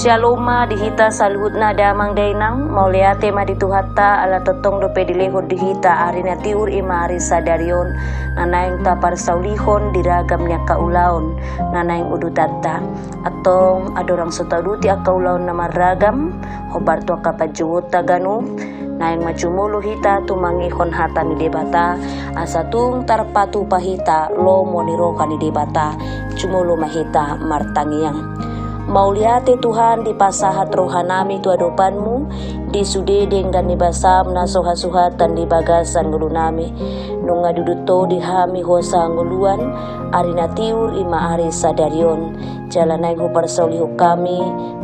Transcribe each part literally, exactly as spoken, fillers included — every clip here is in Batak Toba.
Syalom ma di hita saluhutna damang dainang, mauliate ma di Tuhanta ala tongtong dope dilehon di hita ari na tiur i ma ari sadari on, na naeng taparsaulihon di ragam ni angka ulaon na naeng udutanta. Antong andorang so tauduti angka ulaon na marragam, hombar tu angka panjouonta ganup, naeng ma jumolo hita tumangihon hata ni Debata, asa tung tarpatupa hita lomo ni roha ni Debata. Jumolo ma hita martangiang. Mauliate Tuhan, dipasahat rohanami tu adopanmu, di sude denggan ni basam na so hasuhatan di bagasan ngolunami. Nunga dudut todi hami hosa ngoluan, ari na tiur i ma ari sadari on. Jala naeng huparsaulihon hami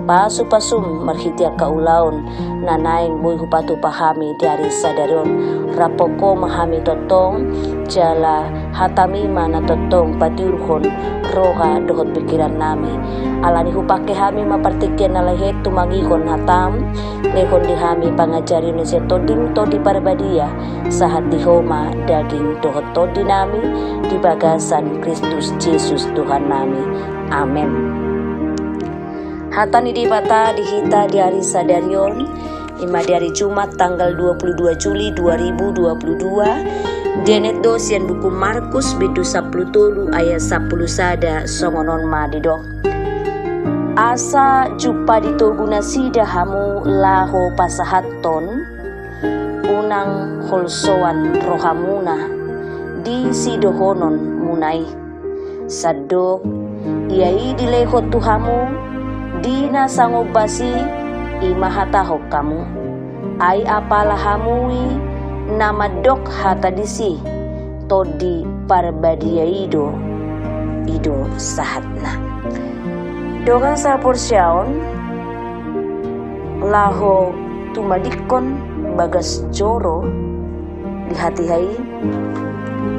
pasupasum marhite angka ulaon na naeng boi hupatupa hami di ari sadari on. Raphon Ho ma hami tongtong, jala hatami ma na tongtong patiurhon roha dohot pingkirannami. Alani hupangke hami ma partingkian na lehet tumangihon hatam, lehon di hami pangajarion na sian Tondim, Tondi Parbadia, sahat di Ho ma daging dohot tondinami, di bagasan Kristus Jesus Tuhannami. Amen. Hata ni Debata di hita di ari sadari on, i ma di ari Jumat tanggal dua puluh dua Juli dua ribu dua puluh dua, dienet do sian buku Markus bindu sampulu tolu ayat sampulu sada, songon on ma didok. Asa jumpa ditogu nasida hamu laho pasahathon, unang holsoan rohamuna di sidohononmuna i. Sandok ia i dilehon tu hamu di na sangombas i, i ma hatahon hamu. Ai apala hamu i na mandok hata disi, Tondi Parbadia i do, i do sahatna. Dongan sahaporseaon, laho tumadingkon bagas joro di hatiha i,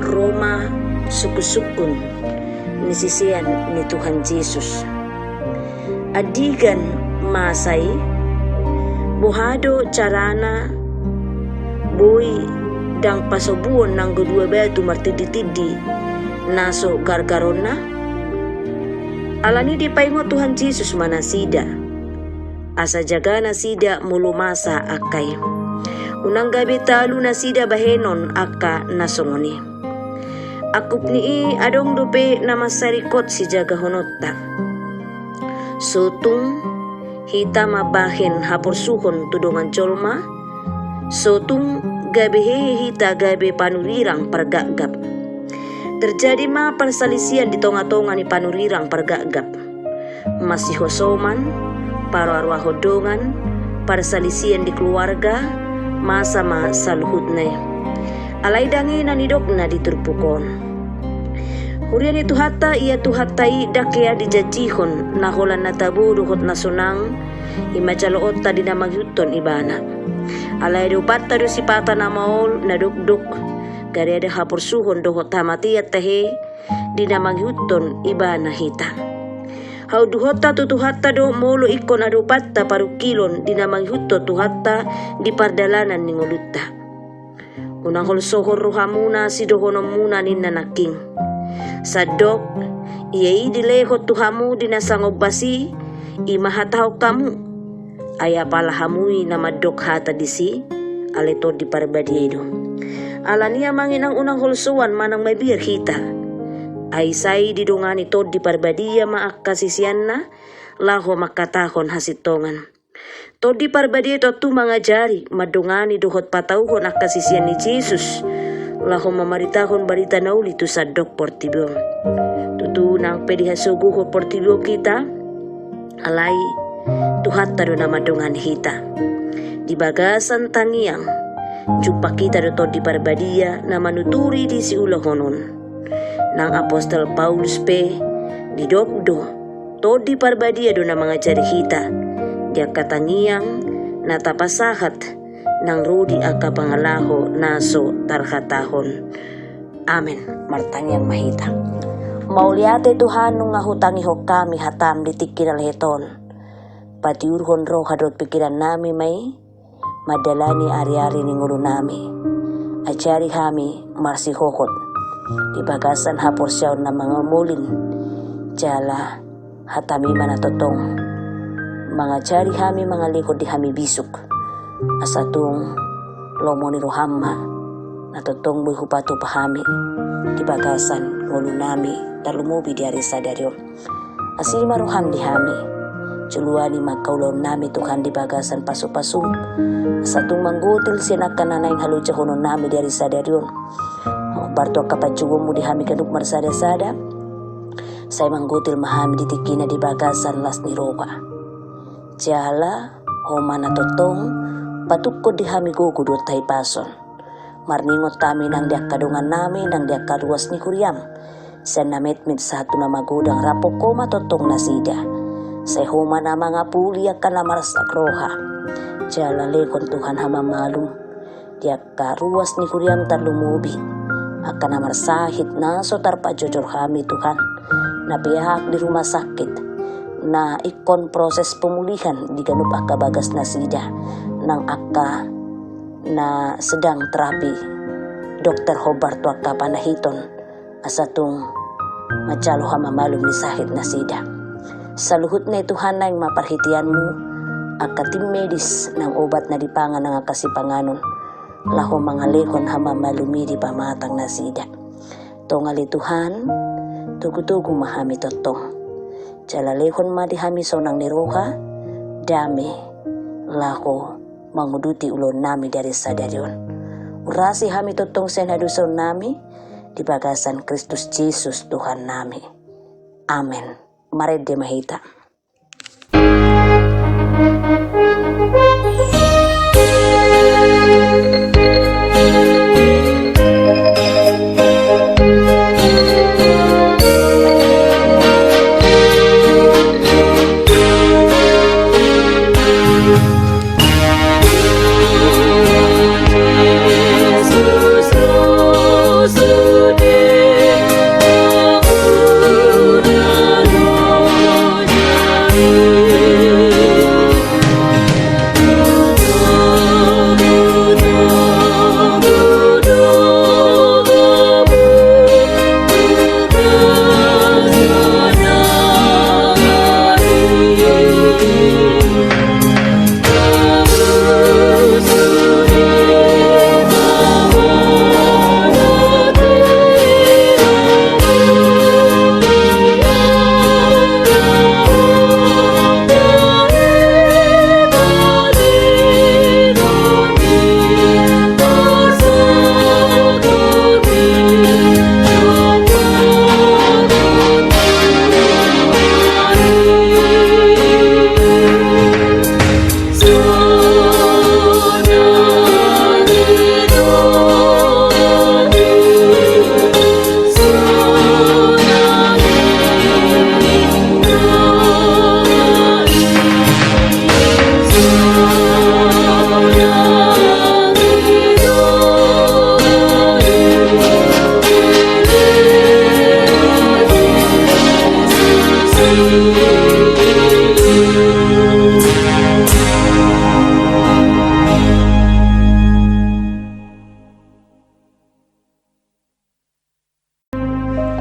ro ma sungkunsungkun ni sisean ni Tuhan Jesus. Andigan masa i, boha do carana boi ndang pasobuon nanggo dua batu martinditindi na so gargaronna? Alani i dipaingot Tuhan Jesus ma nasida, asa jaga nasida molo masa angka i. Unang gabe talu nasida bahenon angka na songon i. Angkup ni i adong dope na mansai ringkot sijagahononta. So tung hita mambahen haporsuhon tu dongan jolma, so tung gabe hehe hita gabe panurirang pargapgap. Terjadi ma parsalisian di tongatonga ni panurirang pargapgap. Masihosoman, paroaroahon dongan, parsalisian di keluarga, masa ma saluhutna i. Alai ndang i na nidokna di turpuk on. Huria ni Tuhanta, ia Tuhanta i ndang hea dijanjihon na holan na tabo dohot na sonang, i ma jaloonta di na mangihuthon Ibana. Alai adopanta do sipata na maol, na dokdok, gariada haporsuhon dohot hamatean tahe, di na mangihuthon Ibana hita. Haunduhonta tu Tuhanta do molo ingkon adopanta parungkilon di na mangihuthon Tuhanta di pardalanan ni ngolunta. Unang holsohon rohamuna sidohononmuna ninna nangkin. Sandok ia i dilehon tu hamu di na sangombas i, i ma hatahon hamu. Ai apala hamu i na mandok hata disi, ale Tondi Parbadia i do. Alani i amang inang, unang holsoan manang mabiar hita. Ai sai didongani Tondi Parbadia ma angka siseanna, laho mangkatahon hasintongan. Tondi Parbadia i tontu mangajari, mandongani dohot patauhon angka sisean ni Jesus, laho mamaritahon barita na uli tu sandok portibi on. Tutu nang pe dihasogohon portibi on hita, alai Tuhanta do na mandongani hita. Di bagasan tangiang, jumpang hita do Tondi Parbadia na manuturi di siulahon on. Nang apostel Paulus pe didok do, Tondi Parbadia do na mangajari hita di angka tangiang na tapasahat nang ro di angka pangalaho na so tarhatahon. Amen. Martangiang ma hita. Mauliate Tuhan, nunga hutangihon hami hatam di tingki na lehet on. Patiurhon roha dohot pingkirannami ma i mandalani ariari ni ngolunami. Ajari hami marsihohot di bagasan haporseaon na mangamolin, jala hatami ma na tongtong mangajari hami, mangalehon di hami bisuk. Asa tung lomo ni roham ma na tongtong boi hupatupa hami di bagasan ngolunami tarlumobi di ari sadari on. Asi ma roham di hami. Joloani ma angka ulaonnami Tuhan di bagasan pasupasum. Asa tung manggotil sian angka na naeng halojahononnami di ari sadari on. Hombar tu angka panjouonmu di hami ganup marsadasada. Sai manggotil ma hami di tingkina di bagasan las ni roha. Jala Ho ma na tongtong patungkon di hami gogo dohot hahipason. Marningot hami nang di angka dongannami, nang di angka ruas ni huriam. Sian na metmet sahat tu na magodang, raphon Ho ma tongtong nasida. Sai Ho ma na mangapuli angka na marsak roha. Jala lehon Tuhan hamamalum di angka ruas ni huriam tarlumobi angka na marsahit na so tarpajojor hami Tuhan, na peak di rumah sakit, na ingkon proses pemulihan di ganup angka bagas nasida, nang angka na sedang terapi dokter hombar tu angka panahiton, asa tung manjalo hamamalum ni sahit nasida. Saluhutna i Tuhan naeng ma parhiteanmu angka tim medis nang obat na dipangan nang angka sipanganon, laho mangalehon hamamalum i di pamatang nasida. Tongtong ale Tuhan, togutogu ma hami tongtong. Jala lehon ma di hami sonang ni roha, dame, laho manguduti ulaonnami di ari sadari on. Urasi hami tongtong sian hadosaonnami, di bagasan Kristus Jesus Tuhannami. Amen. Marende ma hita.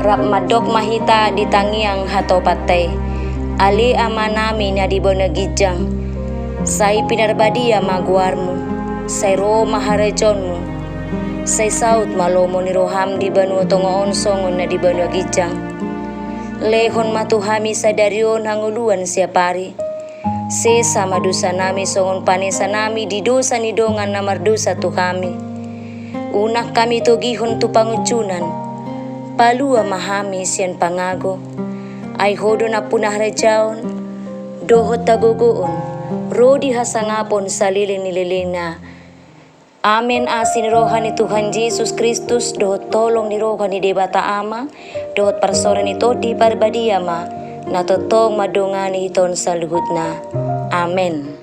Rap mandok ma hita di tangiang hatopanta i. Ale Amanami na di banua ginjang, sai pinarbadia ma goarmu, sai ro ma harajaonmu, sai saut ma lomo ni roham di banua tonga on songon na di banua ginjang. Lehon ma tu hami sadari on hangoluan siapari. Sesa ma dosanami songon panesanami di dosa ni dongan na mardosa tu hami. Unang hami togihon tu pangunjunan. Palua ma hami sian pangago. Ai Ho do nampuna harajaon dohot hagogoon ro di hasangapon saleleng ni lelengna. Amen. Asi ni roha ni Tuhan Jesus Kristus dohot holong ni roha ni Debata Ama dohot parsaoran ni Tondi Parbadia ma na tongtong mandongani hita on saluhutna. Amen.